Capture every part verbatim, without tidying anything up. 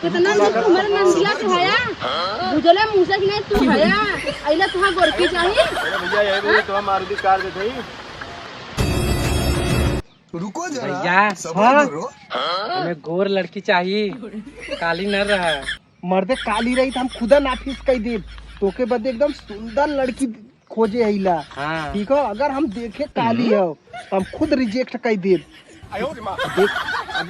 कितना नीक तुम्हारे नंदिया से हया। बुझले मुँह से कि नहीं तू हया। अइला तुहा गोरकी चाही। अरे भैया, यही बोली तो हम मारुति कार देते ही। रुको जरा, भैया, सबर हाँ? करो। हमें गोर लड़की चाही, काली न रहा। मर्दे, काली रही तो हम खुदा नाफिस कई देब। तोके बदे एकदम सुंदर लड़की खोजे अइला। हाँ। ठीक हो, अगर हम देखे काली हो तो हम खुद रिजेक्ट कई देब। देख, अब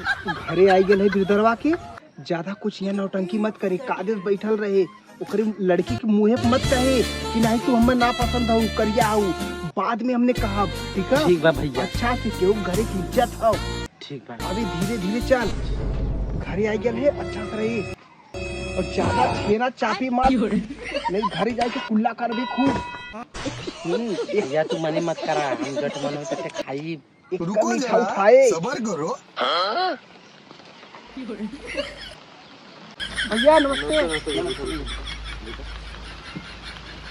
घरे आई गेल है बिरदरवा के, ज्यादा कुछ यहाँ नौटंकी मत करे। कादेस बैठल रहे, ओकरे लड़की के मुँहे पे मत कहे कि नहीं तू हमें ना पसंद हो, करिया हो। बाद में हमने कहा, ठीक है? ठीक बा भैया। अच्छा से केहू घरे की इज्जत हो। ठीक बा। अभी धीरे धीरे चल, घरे आई गेल है, अच्छा से रही। और ज्यादा छेना चापी मत। नहीं, घरे जाके कुल्ला कर भी खूब। हम्म, एक भैया, तू मने मत करा, हम जट मन होई तटे खाई। एक रुको कमी जरा, उठाए। सबर करो। भैया, नमस्ते। नमस्ते, नमस्ते, नमस्ते।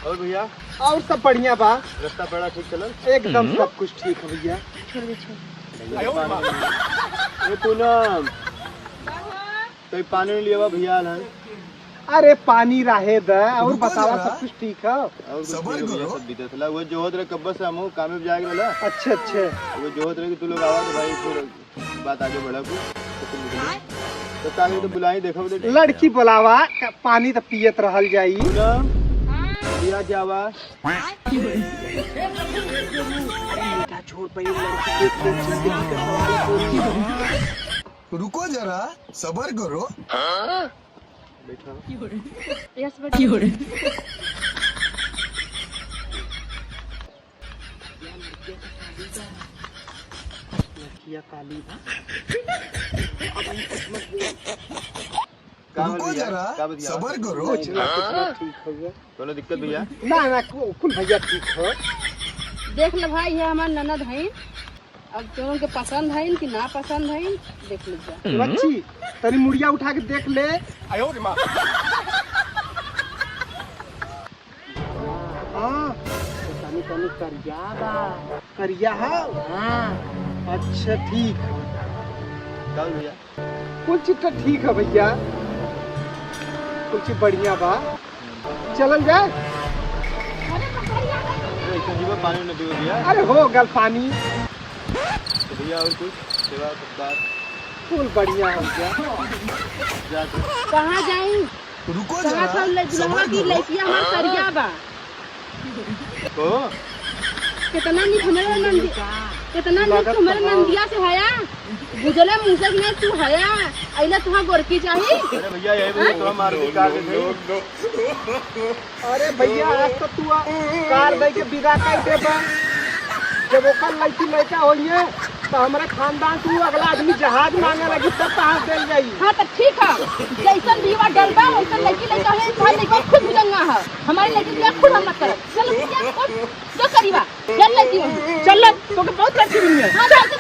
और भैया? और सब बढ़िया बा। रास्ता बड़ा ठीक चलल? एकदम हम्म। सब कुछ ठीक है भैया। ए पूनम, तो ये पानी नहीं लियावा भैया, आल हन। अरे पानी रहे द, और रुको बतावा, जरा। सब कुछ ठीक है? और कुछ सबर नहीं भैया, करो। सब बीतत ला। वो जो होत रहे कब्बे से हमहू कामे पे जाए के रहला। अच्छा, अच्छा। वो जो होत रहे कि तू लोग आवा तो भाई फिर बात आगे बढ़ा कुछ। तो फिर निकली। तो का तो बुलाई देखो दे। लड़की बुलावा, का-, पानी तो पियत रहल जाई। पूनम, भैया जावा। छोड़ पहले लड़की देख, देख, देख, देख, देख। रुको जरा, सबर करो। बैठा। यस, बैठा। लड़किया काली बा। का रुको भैया? जरा, का भैया? सबर करो। कुछ ना, कुछ ना, ठीक हो गया। कोनो दिक्कत भैया? ना, ना, कु-, कुल भैया ठीक हो। देख ले भाई, ये हमार ननद हईन। अब तोहन के पसंद हईन कि ना पसंद हईन, देख ले जा। बच्ची, तनी मुड़िया उठा के देख ले। हाँ, तनी, तनी करिया बा। करिया है? हाँ। अच्छा, ठीक। का भैया? कुल चीज तो ठीक है भैया, कुल चीज बढ़िया बा, चलल जाए। अरे, ऐसे जीवा पानी न पीओ भैया। अरे, हो गल पानी। तो भैया, और कुछ सेवा सत्कार? कुल बढ़िया है भैया। जा तो। कहाँ जाई? रुको कहाँ जरा, चल ले दुल्हवा सबर की करो। लइकिया हमार करिया बा। को? कितना नीक हमरे नंदी-, कितना नीक हमरे नंदिया से हया। बुझले मुँह से कि नहीं तू हया। अइला तुहा गोरकी चाही। अरे भैया, यही बोले तो हम मारुति कार देते ही। अरे भैया, आज तो तू आ-, कार दे के विदा कर देबा। जब ओकर लड़की लड़का होइए, तो हमरे खानदान से अगला आदमी जहाज मांगे लगी, तब कहाँ देल जाई? हाँ, तो ठीक है, जैसन बीवा डलबा, वैसन लड़की लड़का है, तुम्हारे लड़का खुद भी गंगा है, हमारे लड़की के खुद हम मत करब। चलो, ठीक है, उठ, जो करीबा, चल लड़की वहीं। चल ले, तो के बहुत लड़की मिली है। हाँ, चल, चल,